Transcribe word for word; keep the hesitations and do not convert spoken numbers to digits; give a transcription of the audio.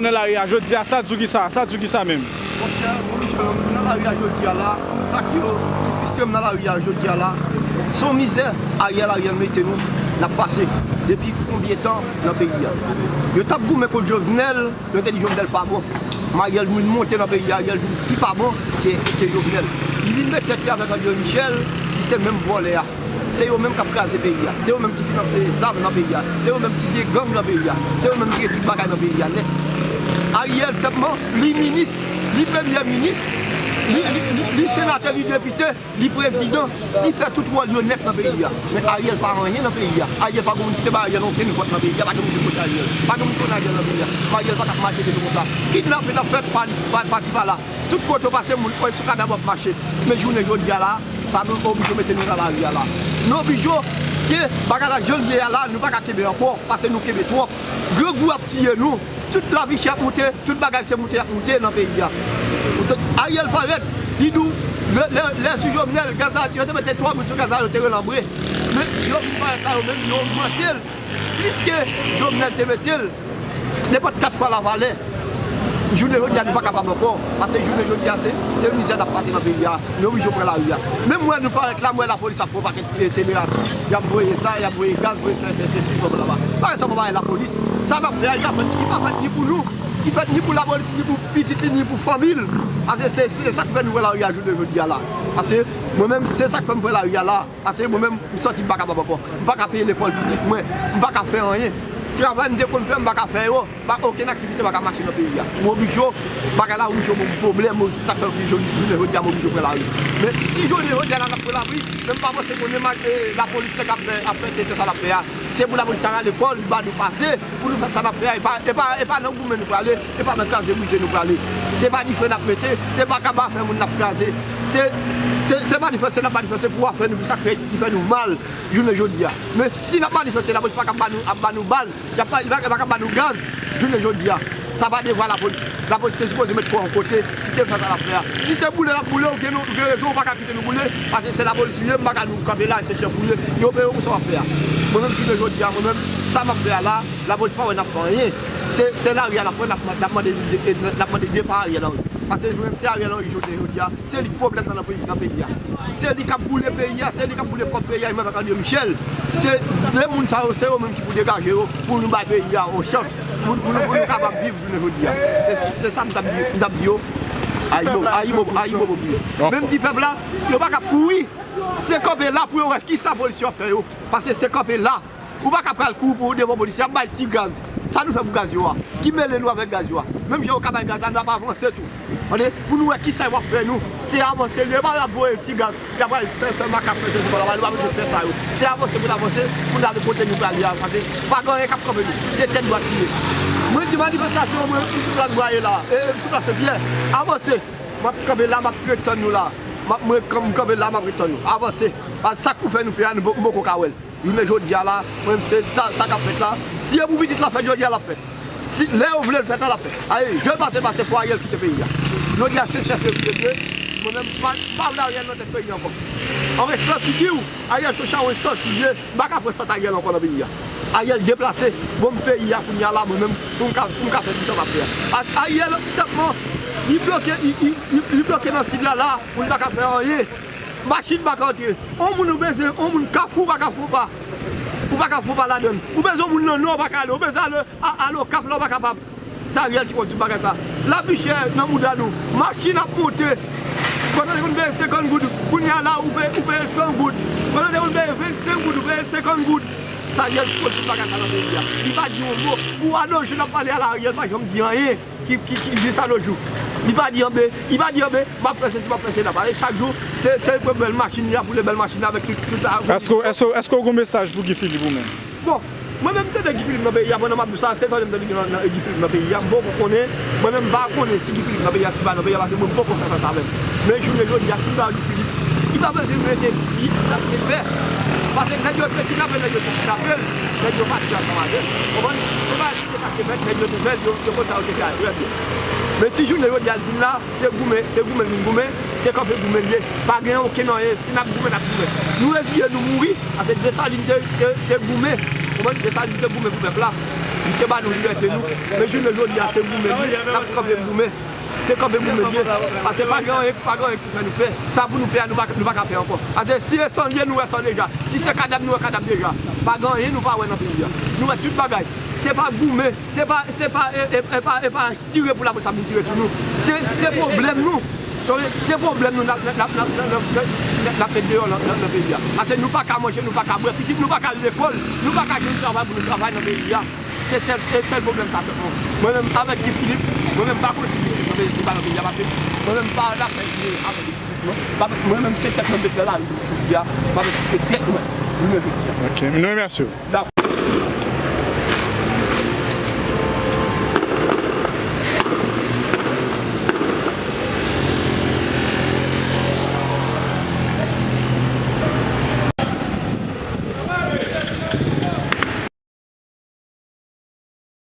Nan lari a jodi a, sa di w ki sa, sa di w ki sa menm? Monchè, mwen menm jan nan lari a jodi a la, sa ki yo, ki fristre m nan lari a jodi a la, se yon mizè Ariel, Ariel mete nou, n ap pase depi konbyen tan nan peyi a. Yo t ap goumen kont Jovenel, yo te di Jovenel pa bon. Men Ariel vin monte nan peyi a, Ariel vin pi pa bon ke, ke Jovenel. Li vin met tèt li avèk André Michel, ki se menm vòlè a. Se yo menm k ap kraze peyi a. Se yo menm ki finanse zam nan peyi a. Se yo menm ki gen gang nan peyi a. Se yo menm ki gen tout bagay nan peyi a nèt. Ariel sèlman, li minis, li premye minis, li, li, li, li senatè, li depite, li prezidan, li fè tout wòl yo nèt nan peyi a. Men Ariel pa anyen nan peyi a. Ariel pa gen moun ki te ba Ariel okenn vòt nan peyi a. Pa gen moun ki vote Ariel. Pa gen moun ki konn Ariel nan peyi a. Men Ariel pa t ap mache de nou konsa. Kidnapin ap fèt pa, pa, pa ti pa la. Tout kote w pase moun, w sou kadab w ap mache. Men jounen jodi a la, sa nou oblije mete nou nan lari a la. Nou oblije ke bagay la jan l ye a la, nou pa ka kenbe ankò, paske nou kenbe twòp. Grangou ap tiye nou, tout lavi chè ap moute, tout bagay se moute y ap moute nan peyi a. Ou te, Ariel parèt, li di w, lè, lè, lè sou Jovenel, gaz la, yo te mete twa goud sou gaz la, yo te relanbre. Men yo vin parèt la, yo menm, yo ogmante l. Plis ke Jovenel te mete l, nenpòt kat fwa lavalè. Jounen jodi a, nou pa kapab ankò. Paske jounen jodi a, se, se mizè n ap pase nan peyi a. Nou oblije pran lari a. Menm mwen, nou parèt la, m wè lapolis ap pran pakèt, e, temerati. Y ap voye sa, y ap voye gaz, voye fè, fè sesi, fè blabla. Bagay sa pa bagay lapolis. Sa n ap fè a, li pa fèt, li pa fèt ni pou nou. Li fèt ni pou lapolis, ni pou pitit li, ni pou fanmi l. Paske se, se sa k fè nou pran lari a jounen jodi a la. Paske mwen menm, se sa k fè m pran lari a la. Paske mwen menm, m santi m pa kapab ankò. M pa ka peye lekòl pitit mwen. M pa ka fè anyen. Travay m te konn fè, m pa ka fè yo. Pa, okenn aktivite pa ka mache nan peyi a. M oblije, bagay la oblije ban m pwoblèm, se sa k fè jounen jodi a m oblije pran lari. Men si jounen jodi a la n ap pran lari, men m pa panse konnen ma-, e, lapolis nèg ap fè, ap fè tenten sa l ap fè a. Se pou lapolis ta rale kò l, li ba nou pase, pou nou fè sa n ap fè a. E pa, e pa, e pa nan goumen nou prale, e pa nan kraze brize nou prale. Se pa dife n ap mete, se pa kaba fè moun n ap kraze. Se, se, se manifeste n ap manifeste pou afè nou, pou sa k fè, ki fè nou mal jounen jodi a. Men si n ap manifeste, lapolis pa ka ba nou, ap ba nou bal, y ap pa, y pa, y pa ka ba nou gaz jounen jodi a. Sa pa devwa lapolis. Lapolis se sipoze met kò yon kote, kite fè sa l ap fè a. Si se boule l ap boule, ou gen, ou gen rezon, ou pa ka kite nou boule, paske se lapolis li ye, m pa ka di w kanpe la, se chèf ou ye, yo peye w pou sa w ap fè a. Mwen menm, jounen jodi a, mwen menm, sa m ap fè a la, lapolis pa wè n ap fè anyen. Se, se lari a n ap pran, n ap, n ap mande, n ap mande depa Ariel Henry. Paske mwen menm, se Ariel Henry jounen jodi a, se li k pwoblèm nan, nan peyi, nan peyi a. Se li k ap boule peyi a, se li k ap boule kòb peyi a, menm avèk André Michel. Se de moun sa yo, se yo menm ki pou degaje yo, pou nou bay peyi a yon chans, pou, pou nou, pou nou kapab viv jounen jodi a. Se, se sa m t ap di, m t ap di yo. Ayibobo, ayibobo, ayibobo pou yo. Menm di pèp la, yo pa ka kouri. Se kanpe la pou yo wè kisa polis yo ap fè yo. Paske se kanpe la. Ou pa ka pral kouri pou devan polis, y ap bay ti gaz. Sa nou fè pou gaz yo a? Ki mele nou avèk gaz yo a? Menm jan yo ka bay gaz la, n ap avanse tou. Tande, pou nou wè kisa y ap fè nou. Se avanse, li pa y ap voye ti gaz, y ap al fè, fè makak, fè sesi, pa la, li pa bezwen fè sa yo. Se avanse pou n avanse, pou n ale kote nou prale a, paske pa gen anyen k ap kanpe nou. Se tèt dwat li ye. Mwen di manifestasyon, mwen, m sou Plas Bwaye la, e, m sou Plas Senpyè. Avanse. M ap kanpe la, m ap ret tann nou la. M ap, mwen, m kanpe la, m ap ret tann nou. Avanse. Paske sa k pou fè nou pè a, nou po-, m poko ka wè l. Jounen jodi a la, mwen, se sa, sa k ap fèt la. Si e pou pitit la fèt, jodi a l ap fèt. Si, lè yo vle l fèt la, l ap fèt. Aye, je l pase, pase pou Ariel kite peyi a. Jodi a, se chèf yo ki te vle. Mwen menm, m pa, m pa vle Ariel nan tèt peyi a ankò. An respè figi w, Ariel se yon chawony santi l ye. M pa ka pran sant Ariel ankò nan peyi a. Ariel deplase, bon, peyi a kounye a la, mwen menm, pou m ka, pou m ka fè tout sa m ap fè a. A-, Ariel, senpman, li bloke, li, li, li, li bloke nan sid la, la, pou li pa ka fè anyen. Machin pa ka antre. On moun ou bezwen, on moun Kafou pa ka fon pa. Ou pa ka fon pa ladann. Ou bezwen moun nan Nò, ou pa ka ale. Ou bezwen ale a, al Okap la, ou pa kapab. Se Ariel ki pran tout bagay sa. Lavi chè nan mouda nou. Machin ap monte. Pandan te konn peye senkant goud, kounye a la ou peye, ou peye san goud. Pandan te konn peye vennsenk goud, ou peye senkant goud. Se Ariel ki pran tout bagay sa nan peyi a. Li pa di yon mo. Pou anojou n ap pale a la, Ariel pa janm di anyen ki, ki, ki jis anojou. Li pa di anben, li pa di anben, m ap fè sesi, m ap fè sela. Pale chak jou, se, se pou bèl machin li a, pou le bèl machin li avèk tout, tout a. Èske, èske, èske w gen mesaj pou Guy Philippe ou menm? Bon, mwen menm m tande Guy Philippe nan peyi a, pandan m ap di w sa, se tande m tande Guy nan, nan, Guy Philippe nan peyi a, m poko konnen, mwen menm m pa konnen si Guy Philippe nan peyi a, si l pa nan peyi a, paske mwen m poko fè fas avè l. Men jounen jodi a, si m ta Guy Philippe, li pa bezwen rete, li, li ap gen pè. Paske nèg yo te kidnape, nèg yo te kidnape l, nèg yo pati ansanm avè l. Konprann? Se pa li te kache fèt, nèg yo te fè l, yo, yo konn sa yo te fè a trè byen. Men si jounen jodi a l vin la, se goumen, se goumen l vin goumen, se kanpe goumen l ye. Pa gen okenn anyen, si n ap goumen, n ap goumen. Nou reziye nou mouri, paske Desalin te, te, te goumen. Konprann? Desalin te goumen pou pèp la. Li te ba nou libète nou. Men jounen jodi a, se goumen li ye. N ap kanpe goumen. Se kanpe goumen li ye. Paske pa gen anyen, pa gen anyen ki pou fè nou pè. Sa pou nou pè a, nou pa, nou pa ka pè ankò. Paske si e san l ye, nou wè san deja. Si se kadab, nou wè kadab deja. Pa gen anyen nou pa wè nan peyi a. Nou wè tout bagay. Se pa goumen. Se pa, se pa, e, e, e pa, e pa tire pou lapolis ap vin tire sou nou. Se, se pwoblèm nou. Tande, se pwoblèm nou n ap, n ap, n ap, n ap, n ap, n ap met deyò nan, nan, nan peyi a. Paske nou pa ka manje, nou pa ka bwè, pitit nou pa ka al lekòl, nou pa ka jwenn travay pou nou travay nan peyi a. Se sèl, se sèl pwoblèm sa sèlman. Mwen menm avèk Guy Philippe, mwen menm pa konn si Guy Philippe nan peyi, si pa nan peyi a, paske mwen menm pa dakò avèk Guy Philippe, non. Pa, mwen menm se tèt mwen met nan lari pou jodi a, m ap se tèt mwen. Mwen menm. Ok, nou remèsye w. Dakò.